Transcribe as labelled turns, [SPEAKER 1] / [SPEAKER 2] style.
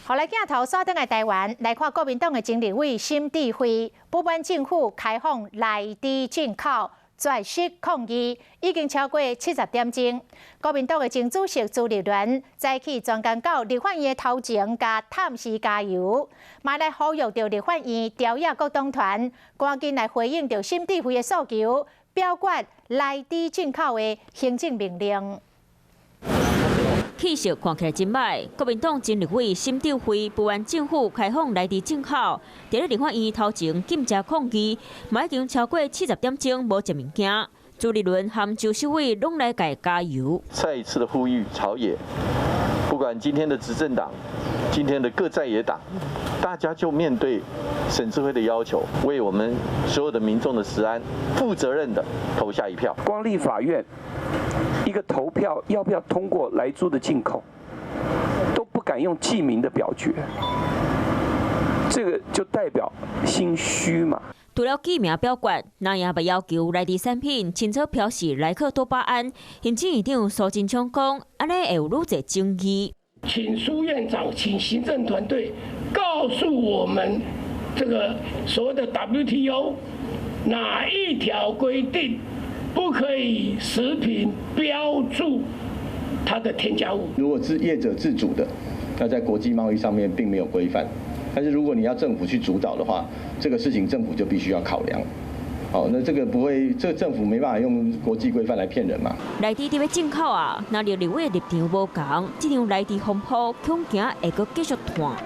[SPEAKER 1] 予來鏡頭煞轉來台灣來看國民黨的前立委沈智慧，不滿政府開放萊豬進口，絕食抗議，已經超過70點鐘。國民黨的前主席朱立倫早起專工到立法院的頭前，共探視加油，嘛來呼籲著立法院朝野各黨團趕緊來回應著沈智慧的訴求，表決萊豬進口的行政命令。
[SPEAKER 2] 氣色看起來真䆀，國民黨前立委沈智慧不滿政府開放萊豬進口，佇咧立法院頭前禁食抗議，嘛已經超過70點鐘無食物件。朱立倫和周守為攏來共伊加油。
[SPEAKER 3] 再一次的呼籲朝野，不管今天的執政黨，今天的各在野黨，大家就面對沈智慧的要求，為我們所有的民眾的食安負責任的投下一票。
[SPEAKER 4] 光立法院一個投票要不要通過萊豬的進口，都不敢用記名的表決，這個就代表心虛嘛。
[SPEAKER 2] 除了記名表決，那也欲要求萊豬產品清楚標示萊克多巴胺。行政院長蘇貞昌講，按呢會有愈濟爭議。
[SPEAKER 5] 請蘇院長，請行政團隊告訴我們，這個所謂的 WTO 哪一條規定不可以食品標註它的添加物？
[SPEAKER 6] 如果是業者自主的，那在國際貿易上面並沒有規範。但是如果你要政府去主導的話，這個事情政府就必須要考量。好，那這個不會，這個政府沒辦法用國際規範來騙人嘛？
[SPEAKER 2] 萊豬佇欲進口啊，若立委立場無仝，這場萊豬風波恐驚會閣繼續拖。